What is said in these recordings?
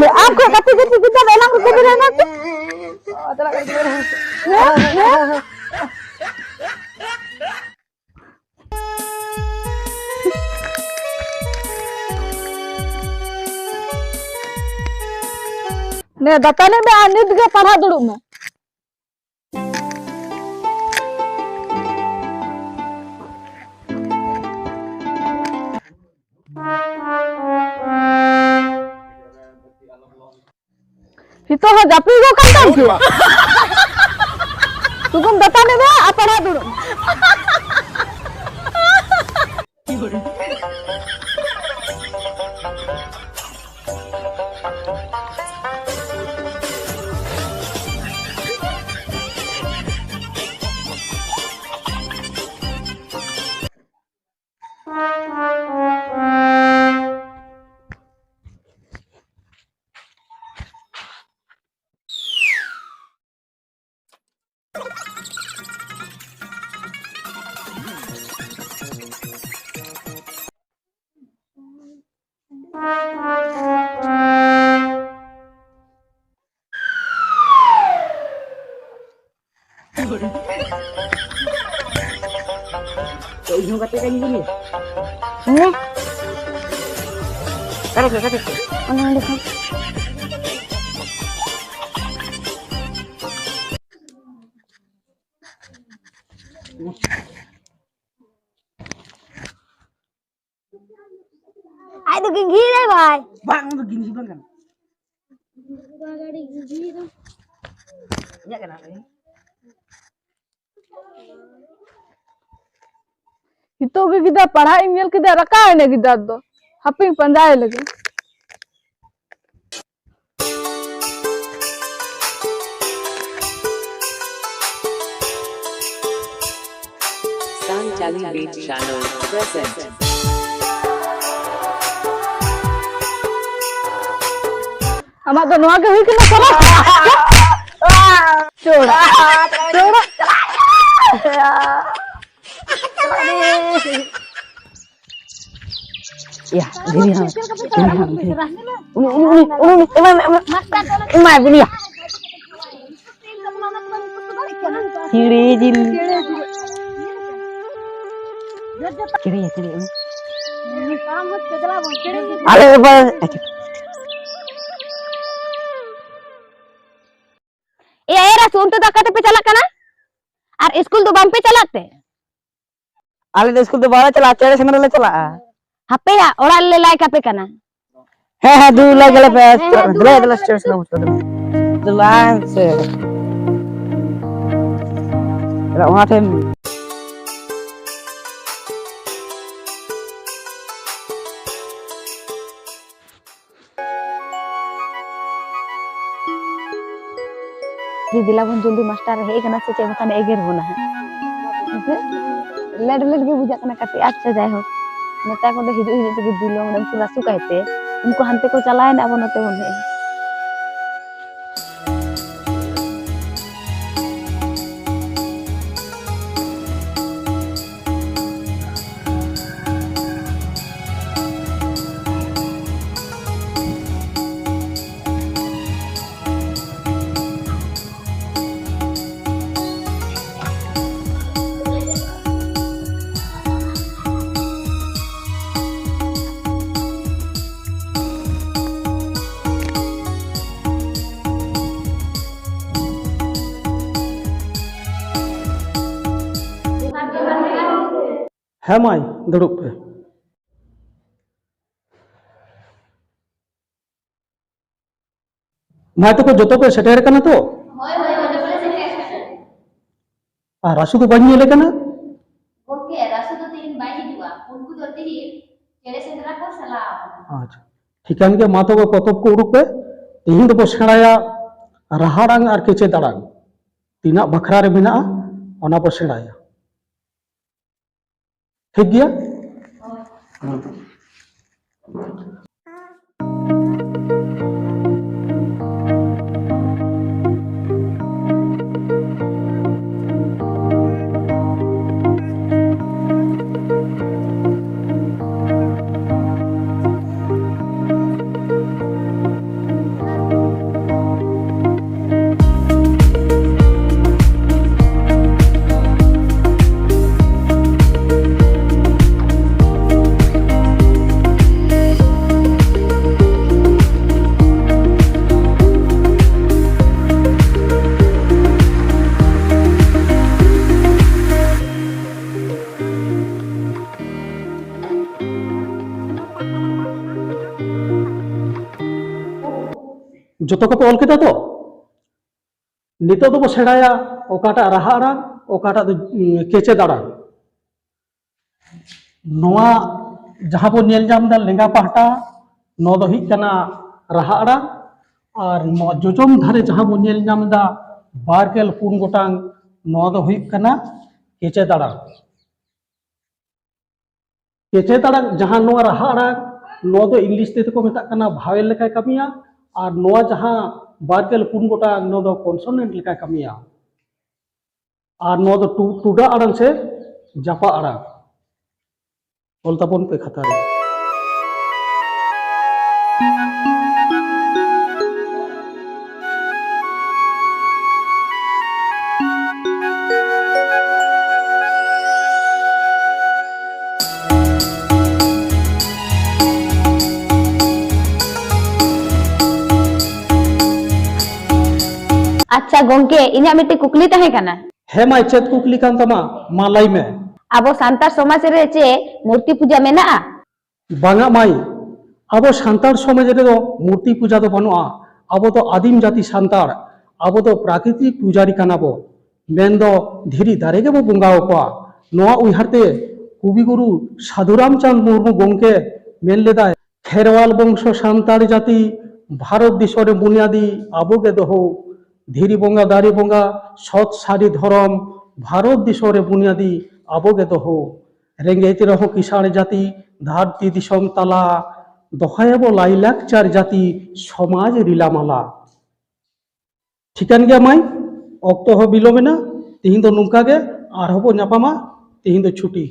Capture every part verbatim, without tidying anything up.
ᱟᱢ ᱠᱚ ᱠᱟᱹᱴᱤᱡ ᱠᱟᱹᱴᱤᱡ ᱜᱤᱫᱽᱨᱟᱹ ᱫᱚ ᱮᱱᱟᱝ ᱨᱮᱠᱚ ᱵᱮᱨᱮᱫ ᱮᱱᱟ ᱪᱮ? ᱦᱮᱸ? ᱦᱮᱸ? ᱱᱮ ᱫᱟᱹᱛᱟᱹᱱᱤ ᱢᱮ ᱟᱨ ᱱᱤᱛ ᱜᱮ ᱯᱟᱲᱦᱟᱜ ᱫᱩᱲᱩᱵ ᱢᱮ᱾ ᱱᱤᱛᱚᱜ ᱦᱚᱸ ᱡᱟᱹᱯᱤᱫ ᱜᱚᱜ ᱠᱟᱱ ᱛᱟᱢ ᱜᱮ? ᱛᱩᱜᱩᱢ ᱫᱟᱹᱛᱟᱹᱱᱤ ᱢᱮ ᱟᱨ ᱯᱟᱲᱦᱟᱜ ᱫᱩᱲᱩᱵ ᱢᱮ᱾ ᱛᱚ, ᱤᱧ ᱦᱚᱸ ᱜᱟᱛᱮ ᱠᱟᱹᱧ ᱜᱮ᱾ ᱦᱮᱸ? ᱚᱠᱟᱨᱮ ᱠᱷᱚᱡ, ᱚᱠᱟᱨᱮ ᱠᱷᱚᱡ? ᱚᱱᱟ ᱚᱸᱰᱮ ᱠᱷᱚᱱ᱾ ᱟᱡ ᱫᱚ ᱜᱤᱧᱡᱷᱤ ᱫᱟᱭ ᱵᱷᱟᱭ᱾ ᱵᱟᱝ, ᱚᱱᱟ ᱫᱚ ᱜᱤᱧᱡᱷᱤ ᱵᱟᱝ ᱠᱟᱱᱟ᱾ ᱤᱧᱟᱹᱜ ᱠᱟᱱᱟ᱾ ᱱᱤᱛᱚᱜ ᱜᱮ ᱜᱤᱫᱟᱹᱨ ᱯᱟᱲᱦᱟᱜ ᱤᱧ ᱧᱮᱞ ᱠᱮᱫᱟ, ᱨᱟᱠᱟᱵ ᱮᱱᱟ ᱜᱤᱫᱟᱹᱨ ᱫᱚ᱾ ᱦᱟᱯᱮᱧ ᱯᱟᱸᱡᱟᱭ ᱞᱮᱜᱮ᱾ Sun Tally Beat Channel present. ᱟᱢᱟᱜ ᱫᱚ ᱱᱚᱣᱟ ᱜᱮ ᱦᱩᱭ ᱠᱟᱱᱟ ᱥᱟᱨᱟ? ᱪᱳᱲᱟ, ᱪᱳᱲᱟ᱾ ᱭᱟ, ᱫᱷᱤᱨᱤ ᱦᱟᱢ, ᱫᱷᱤᱨᱤ ᱦᱟᱢ, ᱫᱷᱤᱨᱤ᱾ ᱩᱱᱤ, ᱩᱱᱤ, ᱩᱱᱤ, ᱩᱱᱤ, ᱮᱢᱟᱭ ᱢᱮ, ᱮᱢᱟᱭ ᱢᱮ, ᱮᱢᱟᱭ ᱢᱮ, ᱮᱢᱟᱭ ᱢᱮ, ᱩᱱᱤ ᱭᱟ᱾ ᱪᱤᱲᱤ ᱡᱤᱞ᱾ ᱪᱤᱲᱤ, ᱪᱤᱲᱤ, ᱩᱱᱤ᱾ ᱟᱞᱮ ᱵᱟ-, ᱟᱪᱪᱷᱟ᱾ ᱮ, ᱮ ᱨᱟᱥᱩ, ᱚᱱᱛᱮ ᱫᱚ ᱚᱠᱟ ᱛᱮᱯᱮ ᱪᱟᱞᱟᱜ ᱠᱟᱱᱟ? ᱟᱨ ᱤᱥᱠᱩᱞ ᱫᱚ ᱵᱟᱝ ᱯᱮ ᱪᱟᱞᱟᱜ ᱛᱮ? ᱟᱞᱮ ᱫᱚ ᱤᱥᱠᱩᱞ ᱫᱚ ᱵᱟᱞᱮ ᱪᱟᱞᱟᱜᱼᱟ, ᱪᱮᱬᱮ ᱥᱮᱸᱫᱽᱨᱟ ᱞᱮ ᱪᱟᱞᱟᱜᱼᱟ᱾ ᱦᱟᱯᱮᱭᱟ, ᱚᱲᱟᱜ ᱨᱮᱞᱮ ᱞᱟᱭ ᱠᱟᱯᱮ ᱠᱟᱱᱟ᱾ ᱦᱮᱸ, ᱦᱮᱸ, ᱫᱩ ᱞᱟᱭ ᱜᱮᱞᱮ ᱯᱮ᱾ ᱦᱮᱸ, ᱦᱮᱸ, ᱫᱩ ᱫᱮᱞᱟ, ᱞᱟᱭ ᱫᱮᱞᱟ, ᱜᱮᱞᱮ ᱪᱮᱬᱮ ᱥᱮᱸᱫᱽᱨᱟ ᱵᱚᱱ ᱪᱟᱞᱟᱜᱼᱟ᱾ ᱫᱮᱞᱟ ᱥᱮ᱾ ᱫᱮᱞᱟ, ᱚᱱᱟ ᱴᱷᱮᱱ᱾ ᱡᱮ ᱫᱮᱞᱟ ᱵᱚᱱ ᱡᱚᱞᱫᱤ, ᱢᱟᱥᱴᱟᱨ ᱮ ᱦᱮᱡ ᱟᱠᱟᱱᱟ ᱥᱮ ᱪᱮᱫ, ᱵᱟᱠᱷᱟᱱ ᱮᱜᱮᱨ ᱵᱚᱱᱟ ᱦᱟᱸᱜ᱾ ᱦᱮᱸᱥᱮ? ᱞᱮᱴ ᱞᱮᱴ ᱜᱮ ᱵᱩᱡᱷᱟᱹᱜ ᱠᱟᱱᱟ ᱠᱟᱹᱴᱤᱡ᱾ ᱟᱪᱪᱷᱟ, ᱡᱟᱭᱦᱳᱠ, ᱢᱮᱛᱟ ᱠᱚ ᱫᱚ ᱦᱤᱡᱩᱜ ᱦᱤᱡᱩᱜ ᱛᱮᱜᱮ ᱵᱤᱞᱚᱢ ᱮᱱᱟ, ᱩᱱᱠᱩ ᱨᱟᱹᱥᱩ ᱠᱟᱭᱛᱮ᱾ ᱩᱱᱠᱩ ᱦᱟᱱᱛᱮ ᱠᱚ ᱪᱟᱞᱟᱣ ᱮᱱᱟ, ᱟᱵᱚ ᱱᱚᱛᱮ ᱵᱚᱱ ᱦᱮᱡ ᱮᱱᱟ᱾ ᱦᱮᱸ ᱢᱟᱹᱭ, ᱫᱩᱲᱩᱵ ᱯᱮ᱾ ᱢᱟᱹᱭ ᱛᱟᱠᱚ ᱡᱚᱛᱚ ᱯᱮ ᱥᱮᱴᱮᱨ ᱠᱟᱱᱟ ᱛᱚ? ᱦᱳᱭ, ᱦᱳᱭ, ᱡᱚᱛᱚ ᱞᱮ ᱥᱮᱴᱮᱨ ᱠᱟᱱᱟ᱾ ᱟᱨ ᱨᱟᱥᱩ ᱫᱚ ᱵᱟᱹᱧ ᱧᱮᱞᱮ ᱠᱟᱱᱟ? ᱜᱚᱢᱠᱮ, ᱨᱟᱥᱩ ᱫᱚ ᱛᱮᱦᱮᱧ ᱵᱟᱭ ᱦᱤᱡᱩᱜᱼᱟ᱾ ᱩᱱᱠᱩ ᱫᱚ ᱛᱮᱦᱮᱧ ᱪᱮᱬᱮ ᱥᱮᱸᱫᱽᱨᱟ ᱠᱚ ᱪᱟᱞᱟᱣ ᱟᱠᱟᱱᱟ᱾ ᱟᱪᱪᱷᱟ, ᱴᱷᱤᱠᱟᱹᱱ ᱜᱮᱭᱟ, ᱢᱟ ᱛᱚᱵᱮ ᱯᱚᱛᱚᱵ ᱠᱚ ᱩᱰᱩᱠ ᱯᱮ᱾ ᱛᱮᱦᱮᱧ ᱫᱚᱵᱚ ᱥᱮᱬᱟᱭᱟ ᱨᱟᱦᱟᱲ ᱟᱲᱟᱝ ᱟᱨ ᱠᱮᱪᱮᱫ ᱟᱲᱟᱝ᱾ ᱛᱤᱱᱟᱹᱜ ᱵᱟᱠᱷᱨᱟ ᱨᱮ ᱢᱮᱱᱟᱜᱼᱟ, ᱚᱱᱟ ᱵᱚ ᱥᱮᱬᱟᱭᱟ᱾ ᱴᱷᱤᱠ ᱜᱮᱭᱟ? ᱡᱚᱛᱚ ᱠᱚᱯᱮ ᱚᱞ ᱠᱮᱫᱟ ᱛᱚ? ᱱᱤᱛᱚᱜ ᱫᱚᱵᱚ ᱥᱮᱬᱟᱭᱟ ᱚᱠᱟᱴᱟᱜ ᱨᱟᱦᱟ ᱟᱲᱟᱝ, ᱚᱠᱟᱴᱟᱜ ᱫᱚ, ᱩᱸ, ᱠᱮᱪᱮᱫ ᱟᱲᱟᱝ᱾ ᱱᱚᱣᱟ ᱡᱟᱦᱟᱸ ᱵᱚᱱ ᱧᱮᱞ ᱧᱟᱢ ᱮᱫᱟ ᱞᱮᱸᱜᱟ ᱯᱟᱦᱴᱟ, ᱱᱚᱣᱟ ᱫᱚ ᱦᱩᱭᱩᱜ ᱠᱟᱱᱟ ᱨᱟᱦᱟ ᱟᱲᱟᱝ, ᱟᱨ ᱱᱚᱣᱟ ᱡᱚᱡᱚᱢ ᱫᱷᱟᱨᱮ ᱡᱟᱦᱟᱸ ᱵᱚᱱ ᱧᱮᱞ ᱧᱟᱢ ᱮᱫᱟ ᱵᱟᱨ ᱜᱮᱞ ᱯᱩᱱ ᱜᱚᱴᱟᱝ, ᱱᱚᱣᱟ ᱫᱚ ᱦᱩᱭᱩᱜ ᱠᱟᱱᱟ ᱠᱮᱪᱮᱫ ᱟᱲᱟᱝ᱾ ᱠᱮᱪᱮᱫ ᱟᱲᱟᱝ ᱡᱟᱦᱟᱸ ᱱᱚᱣᱟ ᱨᱟᱦᱟ ᱟᱲᱟᱝ, ᱱᱚᱣᱟ ᱫᱚ ᱤᱝᱞᱤᱥ ᱛᱮᱫᱚ ᱠᱚ ᱢᱮᱛᱟᱜ ᱠᱟᱱᱟ ᱵᱷᱟᱣᱮᱞ ᱞᱮᱠᱟᱭ ᱠᱟᱹᱢᱤᱭᱟ, ᱟᱨ ᱱᱚᱣᱟ ᱡᱟᱦᱟᱸ ᱵᱟᱨ ᱜᱮᱞ ᱯᱩᱱ ᱜᱚᱴᱟᱝ, ᱱᱚᱣᱟ ᱫᱚ ᱠᱚᱱᱥᱚᱱᱮᱱᱴ ᱞᱮᱠᱟᱭ ᱠᱟᱹᱢᱤᱭᱟ᱾ ᱟᱨ ᱱᱚᱣᱟ ᱫᱚ ᱴᱩ-, ᱴᱩᱰᱟᱹᱜ ᱟᱲᱟᱝ ᱥᱮ ᱡᱟᱯᱟᱜ ᱟᱲᱟᱝ᱾ ᱚᱞ ᱛᱟᱵᱚᱱ ᱯᱮ ᱠᱷᱟᱛᱟ ᱨᱮ᱾ ᱟᱪᱪᱷᱟ ᱜᱚᱝᱠᱮ, ᱤᱧᱟᱹᱜ ᱢᱤᱫᱴᱮᱡ ᱠᱩᱠᱞᱤ ᱛᱟᱦᱮᱸ ᱠᱟᱱᱟ᱾ ᱦᱮᱸ ᱢᱟᱹᱭ, ᱪᱮᱫ ᱠᱩᱠᱞᱤ ᱠᱟᱱ ᱛᱟᱢᱟ? ᱢᱟ ᱞᱟᱹᱭ ᱢᱮ᱾ ᱟᱵᱚ ᱥᱟᱱᱛᱟᱲ ᱥᱚᱢᱟᱡᱽ ᱨᱮ ᱪᱮᱫ ᱢᱩᱨᱛᱤ ᱯᱩᱡᱟ ᱢᱮᱱᱟᱜᱼᱟ? ᱵᱟᱝᱟ ᱢᱟᱹᱭ, ᱟᱵᱚ ᱥᱟᱱᱛᱟᱲ ᱥᱚᱢᱟᱡᱽ ᱨᱮᱫᱚ ᱢᱩᱨᱛᱤ ᱯᱩᱡᱟ ᱫᱚ ᱵᱟᱹᱱᱩᱜᱼᱟ᱾ ᱟᱵᱚ ᱫᱚ ᱟᱹᱫᱤᱢ ᱡᱟᱹᱛᱤ ᱥᱟᱱᱛᱟᱲ, ᱟᱵᱚ ᱫᱚ ᱯᱨᱟᱠᱨᱤᱛᱤᱠ ᱯᱩᱡᱟᱨᱤ ᱠᱟᱱᱟ ᱵᱚ, ᱢᱮᱱᱫᱚ ᱫᱷᱤᱨᱤ ᱫᱟᱨᱮ ᱜᱮᱵᱚ ᱵᱚᱸᱜᱟ ᱟᱠᱚᱣᱟ᱾ ᱱᱚᱣᱟ ᱩᱭᱦᱟᱹᱨ ᱛᱮ ᱠᱚᱵᱤᱜᱩᱨᱩ ᱥᱟᱹᱫᱷᱩ ᱨᱟᱢᱪᱟᱸᱫᱽ ᱢᱩᱨᱢᱩ ᱜᱚᱢᱠᱮ ᱢᱮᱱ ᱞᱮᱫᱟᱭ, ᱠᱷᱮᱨᱣᱟᱞ ᱵᱚᱝᱥᱚ ᱥᱟᱱᱛᱟᱲ ᱡᱟᱹᱛᱤ, ᱵᱷᱟᱨᱚᱛ ᱫᱤᱥᱚᱢ ᱨᱮ ᱵᱩᱱᱤᱭᱟᱫᱤ ᱟᱵᱚ ᱜᱮ ᱫᱚᱦᱚ᱾ ᱫᱷᱤᱨᱤ ᱵᱚᱸᱜᱟ, ᱫᱟᱨᱮ ᱵᱚᱸᱜᱟ, ᱥᱚᱛ ᱥᱟᱹᱨᱤ ᱫᱷᱚᱨᱚᱢ, ᱵᱷᱟᱨᱚᱛ ᱫᱤᱥᱚᱢ ᱨᱮ ᱵᱩᱱᱤᱭᱟᱫᱤ ᱟᱵᱚ ᱜᱮ ᱫᱚᱦᱚ᱾ ᱨᱮᱸᱜᱮᱡ ᱨᱮᱦᱚᱸ ᱠᱤᱥᱟᱬ ᱡᱟᱹᱛᱤ, ᱫᱷᱟᱹᱨᱛᱤ ᱫᱤᱥᱚᱢ ᱛᱟᱞᱟ, ᱫᱚᱦᱚᱭᱟᱵᱚ ᱞᱟᱭᱞᱟᱠᱪᱟᱨ ᱡᱟᱹᱛᱤ, ᱥᱚᱢᱟᱡᱽ ᱨᱤᱞᱟᱢᱟᱞᱟ᱾ ᱴᱷᱤᱠᱟᱹᱱ ᱜᱮᱭᱟ ᱢᱟᱹᱭ, ᱚᱠᱛᱚ ᱦᱚᱸ ᱵᱤᱞᱚᱢ ᱮᱱᱟ᱾ ᱛᱤᱦᱤᱧ ᱫᱚ ᱱᱚᱝᱠᱟ ᱜᱮ, ᱟᱨᱦᱚᱸ ᱵᱚ ᱧᱟᱯᱟᱢᱟ᱾ ᱛᱤᱦᱤᱧ ᱫᱚ ᱪᱷᱩᱴᱤ᱾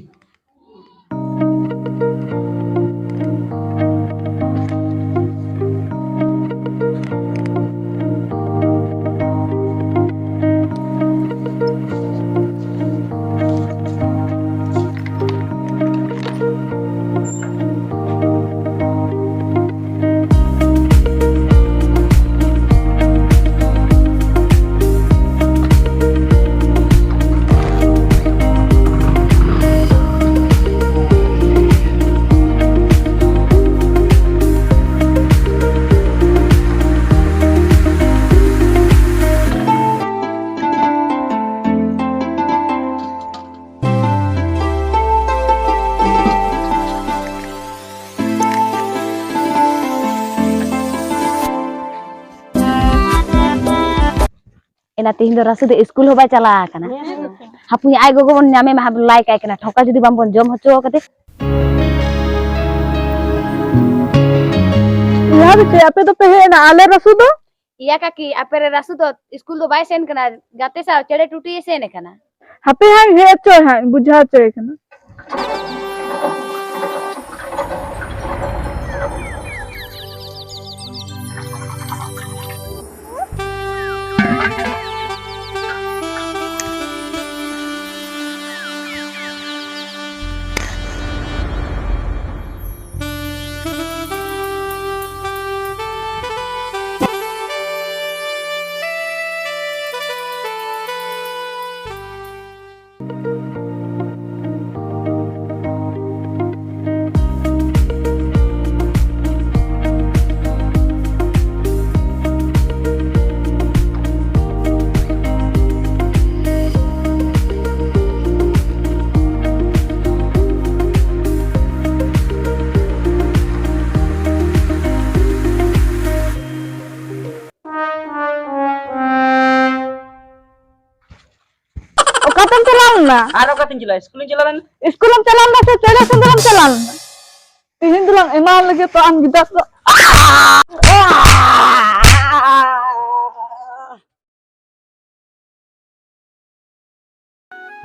ᱮᱱᱟ ᱛᱤᱦᱤᱧ ᱫᱚ ᱨᱟᱥᱩ ᱫᱚ ᱤᱥᱠᱩᱞ ᱦᱚᱸ ᱵᱟᱭ ᱪᱟᱞᱟᱣ ᱟᱠᱟᱱᱟ᱾ ᱦᱮᱸ, ᱦᱮᱸ᱾ ᱦᱟᱯᱩᱧ ᱟᱡ ᱜᱚᱜᱚ ᱵᱚᱱ ᱧᱟᱢᱮ ᱢᱟ, ᱦᱟᱯ ᱞᱟᱭ ᱠᱟᱭ ᱠᱟᱱᱟ, ᱴᱷᱚᱠᱟ ᱡᱩᱫᱤ ᱵᱟᱝ ᱵᱚᱱ ᱡᱚᱢ ᱦᱚᱪᱚ ᱠᱟᱫᱮ᱾ ᱤᱭᱟᱹ ᱫᱚ ᱪᱮᱫ, ᱟᱯᱮ ᱫᱚᱯᱮ ᱦᱮᱡ ᱮᱱᱟ, ᱟᱞᱮ ᱨᱟᱥᱩ ᱫᱚ? ᱤᱭᱟ ᱠᱟᱠᱤ, ᱟᱯᱮ ᱨᱮ ᱨᱟᱥᱩ ᱫᱚ ᱤᱥᱠᱩᱞ ᱫᱚ ᱵᱟᱭ ᱥᱮᱱ ᱠᱟᱱᱟ, ᱜᱟᱛᱮ ᱥᱟᱶ ᱪᱮᱬᱮ ᱴᱩᱴᱤ ᱮ ᱥᱮᱱ ᱠᱟᱱᱟ᱾ ᱦᱟᱯᱮ ᱦᱟᱸᱜ, ᱦᱮᱡ ᱦᱚᱪᱚᱭ ᱦᱟᱸᱜ, ᱵᱩᱡᱷᱟᱹᱣ ᱦᱚᱪᱚᱭ ᱠᱟᱱᱟ᱾ ᱚᱠᱟᱛᱮᱢ ᱪᱟᱞᱟᱣ ᱞᱮᱱᱟ? ᱟᱨ ᱚᱠᱟᱛᱮᱧ ᱪᱟᱞᱟᱜᱼᱟ? ᱤᱥᱠᱩᱞᱤᱧ ᱪᱟᱞᱟᱣ ᱞᱮᱱᱟ᱾ ᱤᱥᱠᱩᱞᱮᱢ ᱪᱟᱞᱟᱣ ᱞᱮᱱᱟ ᱥᱮ ᱪᱮᱬᱮ ᱥᱮᱸᱫᱽᱨᱟᱢ ᱪᱟᱞᱟᱣ ᱞᱮᱱᱟ? ᱛᱤᱦᱤᱧ ᱫᱚᱞᱟᱝ ᱮᱢᱟᱣ ᱞᱮᱜᱮ ᱛᱚ ᱟᱢ ᱜᱤᱫᱟᱹᱨ ᱫᱚ᱾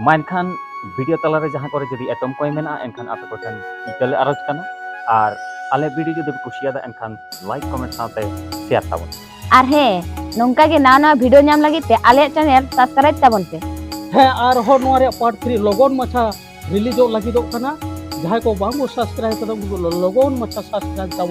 ᱢᱟ ᱮᱱᱠᱷᱟᱱ video ᱛᱟᱞᱟᱨᱮ ᱡᱟᱦᱟᱸ ᱠᱚᱨᱮ ᱡᱩᱫᱤ ᱮᱛᱚᱢ ᱠᱚᱭ ᱢᱮᱱᱟᱜᱼᱟ, ᱮᱱᱠᱷᱟᱱ ᱟᱯᱮ ᱠᱚᱴᱷᱮᱱ ᱤᱠᱟᱹ ᱞᱮ ᱟᱨᱚᱡᱽ ᱠᱟᱱᱟ᱾ ᱟᱨ ᱟᱞᱮ video ᱡᱩᱫᱤ ᱯᱮ ᱠᱩᱥᱤᱭᱟᱫᱟ, ᱮᱱᱠᱷᱟᱱ like, comment ᱥᱟᱶᱛᱮ share ᱛᱟᱵᱚᱱ᱾ ᱟᱨ ᱦᱮᱸ, ᱱᱚᱝᱠᱟ ᱜᱮ ᱱᱟᱣᱟ ᱱᱟᱣᱟ video ᱧᱟᱢ ᱞᱟᱹᱜᱤᱫ ᱛᱮ ᱟᱞᱮᱭᱟᱜ channel subscribe ᱛᱟᱵᱚᱱ ᱯᱮ᱾ ᱦᱮᱸ, ᱟᱨᱦᱚᱸ ᱱᱚᱣᱟ ᱨᱮᱭᱟᱜ part three ᱞᱚᱜᱚᱱ ᱢᱟᱪᱷᱟ releaseᱚᱜ ᱞᱟᱹᱜᱤᱫᱚᱜ ᱠᱟᱱᱟ᱾ ᱡᱟᱦᱟᱸᱭ ᱠᱚ ᱵᱟᱝ ᱠᱚ subscribe ᱠᱟᱫᱟ, ᱩᱱᱠᱩ ᱫᱚ ᱞᱚᱜᱚᱱ ᱢᱟᱪᱷᱟ subscribe ᱛᱟᱵᱚᱱ